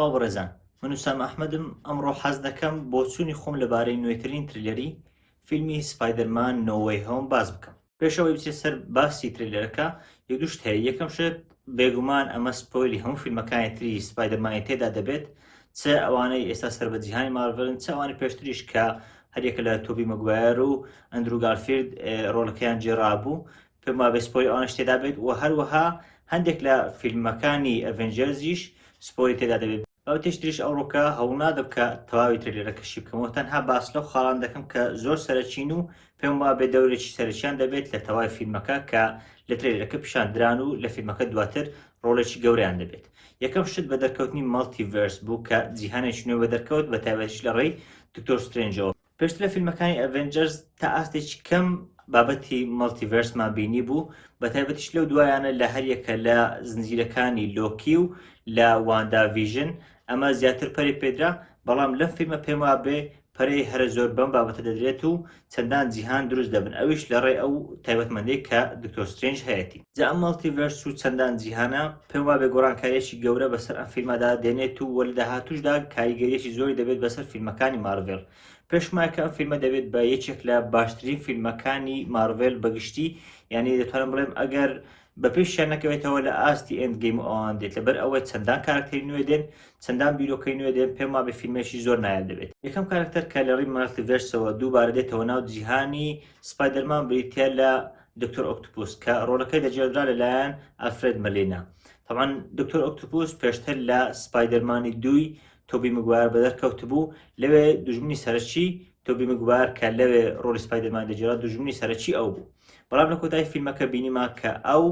سڵاو بەڕێزان من وسام ئەحمەدم ئەمڕۆ حەز دەکەم بۆچوونی خۆم لەبارەی نوێترین trailer ی فیلمی Spider-Man No Way Home باس بکەم. پێش ئەوەی بچێت سەر باسی trailer ەکە یەک دوو شت هەیە یەکەم شت بێگومان ئەمە spoil ی هەموو فیلمەکانی تری سپایدەرمانی تێدا دەبێت چ ئەوانەی ئێستا سەر بە جیهانی مارڤلن چ ئەوانەی پێشتریش کە هەریەکە لە تۆبی مەگوایەر و ئەندرو گارفیلد ڕۆڵەکەیان گێڕابوو پێم وابێ spoil ی ئەوانەش تێدا بێت و هەروەها هەندێک لە فیلمەکانی ئەڤێنجەرزیش spoil ی تێدا دەبێت. بابەتێکی تریش ئەوڕۆکە هەوڵنادەم کە تەواوی trailer ەکە شی بکەمەوە تەنها باس لەو خاڵان دەکەم کە زۆر سەرەکین و پێم وابێ دەورێکی سەرەکیان دەبێت لە تەواوی فیلمەکە کە لە trailer ەکە پیشان دران و لە فیلمەکە دواتر ڕۆڵێکی گەورەیان دەبێت. یەکەم شت بە دەرکەوتنی multiverse بوو کە جیهانێکی نوێ بەدەرکەوت بە تایبەتیش لە ڕێی دکتۆر سترێنجەوە. پێشتر لە فیلمەکانی ئەڤێنجەرز تا ئاستێکی کەم بابەتی multiverse مان بینی بوو بە تایبەتیش لەو دوایانە لە هەریەکە لە زنجیرەکانی لۆکی و لە واندا ڤیژن ئەمە زیاتر پەرەی پێدرا بەڵام لەم فیلمە پێم وابێ پەرەی هەرە زۆر بەم بابەتە دەدرێت و چەندان جیهان دروست دەبن ئەویش لە ڕێی ئەو تایبەتمەندەی کە دکتۆر سترێنج هەیەتی. جا ئەم multiverse و چەندان جیهانە پێم وابێ گۆڕانکارییەکی گەورە بەسەر ئەم فیلمەدا دێنێت و وە لە داهاتووشدا کاریگەرییەکی زۆری دەبێت بەسەر فیلمەکانی مارڤێڵ. پێشم وایە کە ئەم فیلمە دەبێت بە یەکێک لە باشترین فیلمەکانی مارڤێل بەگشتی یانی دەتوانم بڵێم ئەگەر بە پێشیان نەکەوێتەوە لە ئاستی Endgame و ئەوان دێت لەبەر ئەوەی چەندان کارکتەری نوێ دێن چەندان بیرۆکەی نوێ دێن پێم وابێ فیلمێکی زۆر نایاب دەبێت. یەکەم کارکتەر کە لە ڕێی multiverse ەوە دووبارە دێتەوە ناو جیهانی سپایدەرمان بریتیە لە دکتۆر ئۆکتوپوس کە ڕۆڵەکەی دەگێڕدرا لەلایەن ئەلفرێد مەلینا. تەبعەن دکتۆر ئۆکتوپوس پێشتر لە سپایدەرمانی دووی تۆبی مگوایەر بەدەرکەوتبوو، لەوێ دوژمنی سەرەکی تۆبی مگوایەر کە لەوێ ڕۆڵی سپایدەرمان دەگێڕا دوژمنی سەرەکی ئەو بوو. بەڵام لە کۆتایی فیلمەکە بینیمان کە ئەو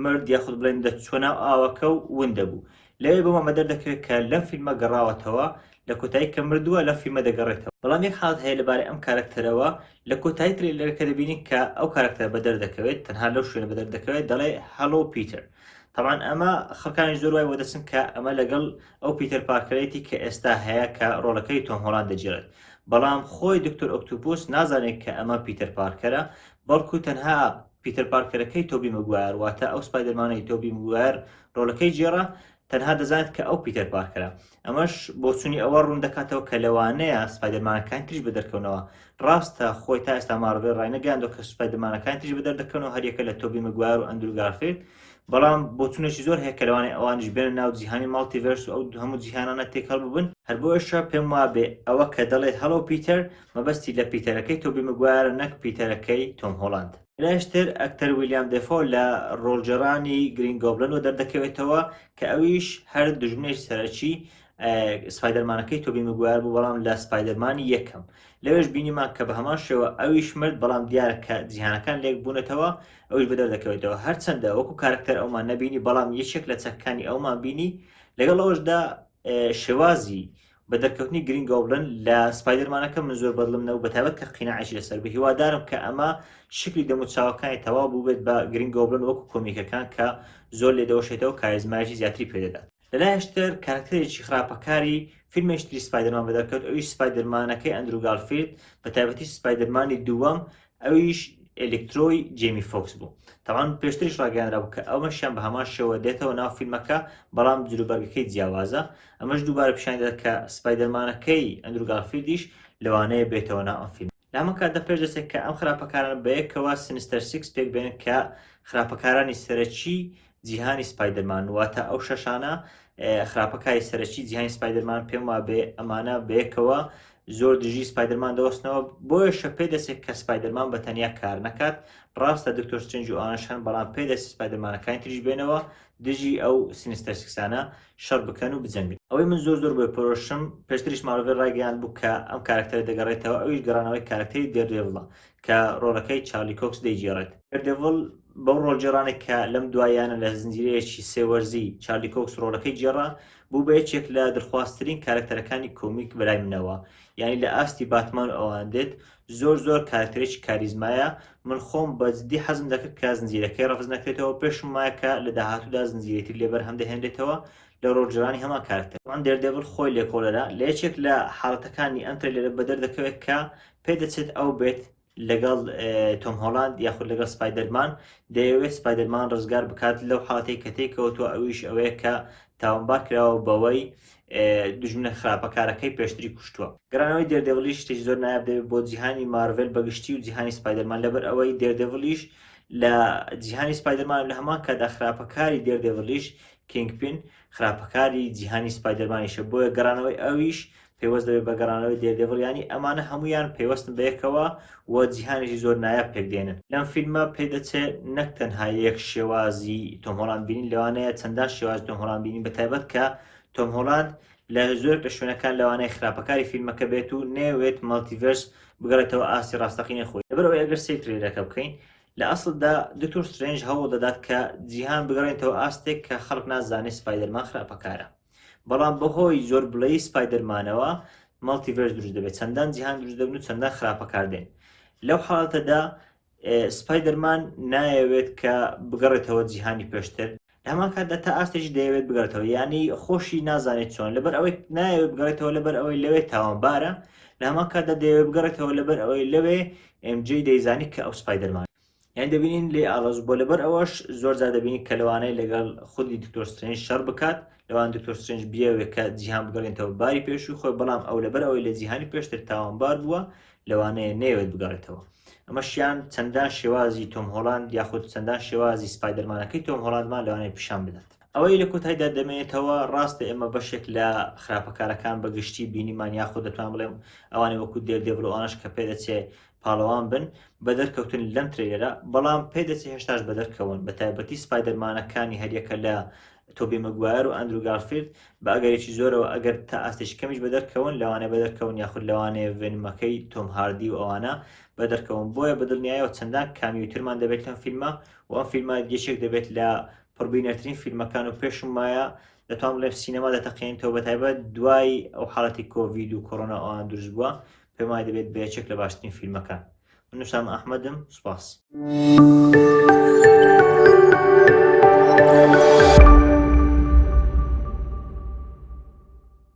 مرد یاخود بڵێن دەچووە ناو ئاوەکە و ون دەبوو. لەوێ بۆمان بەدەردەکەوێت کە لەم فیلمە گەڕاوەتەوە، لە کۆتایی کە مردووە لەم فیلمە دەگەڕێتەوە. بەڵام یەک حاڵەت هەیە لەبارەی ئەم کارەکتەرەوە، لە کۆتایی trailer ەکە دەبینین کە ئەو کارەکتەرە بەدەر دەکەوێت، تەنها لەو شوێنە بەدەر دەکەوێت، دەڵێ Hello Peter. تەبعەن ئەمە خەڵکانی زۆر وای بۆ دەچن کە ئەمە لەگەڵ ئەو پیتەر پارکەرێتی کە ئێستا هەیە کە ڕۆڵەکەی تۆم هۆڵاند دەگێڕێت. بەڵام خۆی دکتۆر ئۆکتوپوس نازانێت کە ئەمە پیتەر پارکەرە، بەڵکو تەنها پیتەر پارکەرەکەی تۆبی مگوایەر واتە ئەو سپایدەرمانەی تۆبی مگوایەر ڕۆڵەکەی گێڕا تەنها دەزانێت کە ئەو پیتەر پارکەرە ئەمەش بۆچوونی ئەوە ڕوون دەکاتەوە کە لەوانەیە سپایدەرمانەکان تریش بەدەرکەونەوە ڕاستە خۆی تا ئێستا مارڤێل ڕاینەگەیاندووە کە سپایدەرمانەکان تریش بەدەر دەکەونەوە هەریەکە لە تۆبی مگوایەر و ئەندرو گارفیلد بەڵام بۆچوونێکی زۆر هەیە کە لەوانەیە ئەوانیش بێنە ناو جیهانی multiverse و ئەو هەموو جیهانانە تێکەڵ ببن هەر بۆیەشە پێم وابێ ئەوە کە دەڵێت Hello Peter مەبەستی لە پیتەرەکەی تۆبی مگوایەرە نەک پیتەرەکەی تۆم هۆڵاند. لەلایشتر ئەکتەر ویلیام دێفۆ لە ڕۆڵگێڕانی گرین گۆبلن وە دەردەکەوێتەوە کە ئەویش هەر دوژمنێکی سەرەکی سپایدەرمانەکەی تۆبی مگوایەر بوو بەڵام لە سپایدەرمانی یەکەم لەوێش بینیمان کە بە هەمان شێوە ئەویش مرد بەڵام دیارە کە جیهانەکان لێک بوونەتەوە ئەویش بەدەر دەکەوێتەوە هەرچەندە وەکو کارکتەر ئەومان نەبینی بەڵام یەکێک لە چەکەکانی ئەومان بینی لەگەڵ ئەوەشدا شێوازی بە دەرکەوتنی گرین گۆبلن لە سپایدەرمانەکە من زۆر بەدڵم نەبوو بەتایبەت کە قیناعێکی لەسەر بوو هیوادارم کە ئەمە شکلی دەموچاوەکانی تەواو بووبێت بە گرین گۆبلن وەکو کۆمیکەکان کە زۆر لێ دەوەشێتەوە کاریزمایەکی زیاتری پێدەدات لەلایەشتر کارکتەرێکی خراپەکاری فیلمێکی تری سپایدەرمان بەدەرکەوت ئەویش سپایدەرمانەکەی ئەندرو گارفیلد بە تایبەتی سپایدەرمانی دووەم ئەویش ئێلێکترۆی جێمی فۆکس بوو. تەبعەن پێشتریش ڕاگەیاندرابوو کە ئەمەشیان بە هەمان شێوە دێتەوە ناو فیلمەکە، بەڵام جلوبەرگەکەی جیاوازە. ئەمەش دووبارە پیشانی دەدات کە سپایدەرمانەکەی ئەندرو گارفیلدیش لەوانەیە بێتەوە ناو ئەم فیلمە. لە هەمان کاتدا پێش دەچێت کە ئەم خراپەکارانە بەیەکەوە Sinister Six پێک بێنن کە خراپەکارانی سەرەکی جیهانی سپایدەرمان واتە ئەو شەشانە خراپەکاری سەرەکی جیهانی سپایدەرمان پێم وابێ ئەمانە بەیەکەوە زۆر دژی سپایدەرمان دەوەستنەوە بۆیەشە پێ دەچێت کە سپایدەرمان بە تەنیا کار نەکات ڕاستە دکتۆر سترێنج و ئەوانەش هەن بەڵام پێ دەچێت سپایدەرمانەکانی تریش بێنەوە دژی ئەو Sinister Six انە شەڕ بکەن و بجەنگن ئەوەی من زۆر زۆر بۆی پەرۆشم پێشتریش مارڤێل ڕایگەیاند بوو کە ئەم کارکتەرە دەگەڕێتەوە ئەویش گەڕانەوەی کارکتەری دێردێڤڵە کە ڕۆڵەکەی چارلی کۆکس دەیگێڕێت. دێردێڤڵ بەو ڕۆڵگێڕانەی کە لەم دواییانە لە زنجیرەیەکی سێ وەرزی چارلی کۆکس ڕۆڵەکەی گێڕا، بوو بە یەکێک لە دڵخوازترین کارەکتەرەکانی کۆمیک بەلای منەوە، یانی لە ئاستی باتمان و ئەوان دێت، زۆر زۆر کارەکتەرێکی کاریزمایە، من خۆم بە جدی حەزم دەکرد کە زنجیرەکەی ڕەفز نەکرێتەوە، پێشم وایە کە لە داهاتوودا زنجیرەی تری لێ بەرهەم دەهێنرێتەوە لە ڕۆڵگێڕانی هەمان کارەکتەر. تەبعەن دێردێڤڵ خۆی لێکۆڵەرە، لە یەکێک لە حاڵەتەکانی ئەم trailer ە بەدەر دەکەوێت کە پێدەچێت ئەو بێت. لەگەڵ تۆم هۆڵاند یاخود لەگەڵ سپایدەرمان دەیەوێت سپایدەرمان ڕزگار بکات لەو حاڵەتەی کە تێکەوتووە ئەویش ئەوەیە کە تاوانبار کراوە بەوەی دوژمنە خراپەکارەکەی پێشتری کوشتووە. گەڕانەوەی دێردێڤڵیش شتێکی زۆر نایاب دەبێت بۆ جیهانی مارڤێل بەگشتی و جیهانی سپایدەرمان لەبەر ئەوەی دێردێڤڵیش لە جیهانی سپایدەرمان لە هەمان کاتدا خراپەکاری دێردێڤڵیش کینگپین خراپەکاری جیهانی سپایدەرمانیشە بۆیە گەڕانەوەی ئەویش پەیوەست دەبێت بە گەڕانەوەی دێردێڤڵ یانی ئەمانە هەمویان پەیوەستن بە یەکەوە و جیهانێکی زۆر نایاب پێکدێنن. لەم فیلمە پێدەچێت نەک تەنها یەک شێوازی تۆم هۆڵاند بینین لەوانەیە چەندان شێوازی تۆم هۆڵاند بینین بەتایبەت کە تۆم هۆڵاند لە زۆرێک لە شوێنەکان لەوانەیە خراپەکاری فیلمەکە بێت و نەیەوێت multiverse بگەڕێتەوە ئاستی ڕاستەقینەی خۆی لەبەرئەوەی ئەگەر سەیری trailer ەکە بکەین لە ئەسڵدا دکتۆر سترێنج هەوڵ دەدات کە جیهان بگەڕێنێتەوە ئاستێک کە خەڵک نازانێت سپایدەرمان خراپەکارە بەڵام بەهۆی زۆر بڵێی سپایدەرمانەوە multiverse دروست دەبێت چەندان جیهان دروست دەبن و چەندان خراپەکار دێن لەو حاڵەتەدا سپایدەرمان نایەوێت کە بگەڕێتەوە جیهانی پێشتر لە هەمان کاتدا تا ئاستێکی دەیەوێت بگەڕێتەوە یانی خۆشی نازانێت چۆن لەبەر ئەوەی نایەوێت بگەڕێتەوە لەبەر ئەوەی لەوێ تاوانبارە لە هەمان کاتدا دەیەوێت بگەڕێتەوە لەبەر ئەوەی لەوێ MJ دەیزانی کە ئەو سپایدەرمان یان دەبینین لێ ئاڵۆز بۆ لەبەر ئەوەش زۆر جار دەبینین کە لەوانەیە لەگەڵ خودی دکتۆر سترێنج شەڕ بکات لەوان دکتۆر سترێنج بیەوێت کە جیهان بگەڕێنێتەوە باری پێشووی خۆی بەڵام ئەو لەبەر ئەوەی لە جیهانی پێشتر تاوانبار بووە لەوانەیە نەیەوێت بگەڕێتەوە ئەمەشیان چەندان شێوازی تۆم هۆڵاند یاخود چەندان شێوازی سپایدەرمانەکەی تۆم هۆڵاندمان لەوانەیە پیشان بدات ئەوەی لە کۆتایدا دەمێنێتەوە ڕاستە ئێمە بەشێک لە خراپەکارەکان بە گشتی بینیمان یاخود دەتوان بڵێم ئەوانەی وەکو دێردێڤڵ و ئەوانەش کە پێدەچێ پاڵەوان بن بەدەرکەوتن لەم trailer ە بەڵام پێدەچێ هێشتاش بەدەرکەون بە تایبەتی سپایدەرمانەکانی هەریەکە لە تۆبی مەگوایەر و ئەندرو گارفیلد بە ئەگەرێکی زۆرەوە ئەگەر تا ئاستێکی کەمیش بەدەرکەون لەوانەیە بەدەرکەون یاخود لەوانەیە ڤێنمەکەی تۆم هاردی و ئەوانە بەدەرکەون بۆیە بەدڵنیایەوە چەندان cameo ترمان دەبێت لەم فیلمە و ئەم فیلمە یەکێک دەبێت لە پڕبینەرترین فیلمەکان و پێشم وایە دەتوان بڵێم سینەما دەتەقێنێتەوە بەتایبەت دوای ئەو حاڵەتی کۆڤید و کۆرۆنا ئەوان دروست بووە پێم وایە دەبێت بە یەکێک لە باشترین فیلمەکان. من ئوسامە ئەحمەدم سوپاس.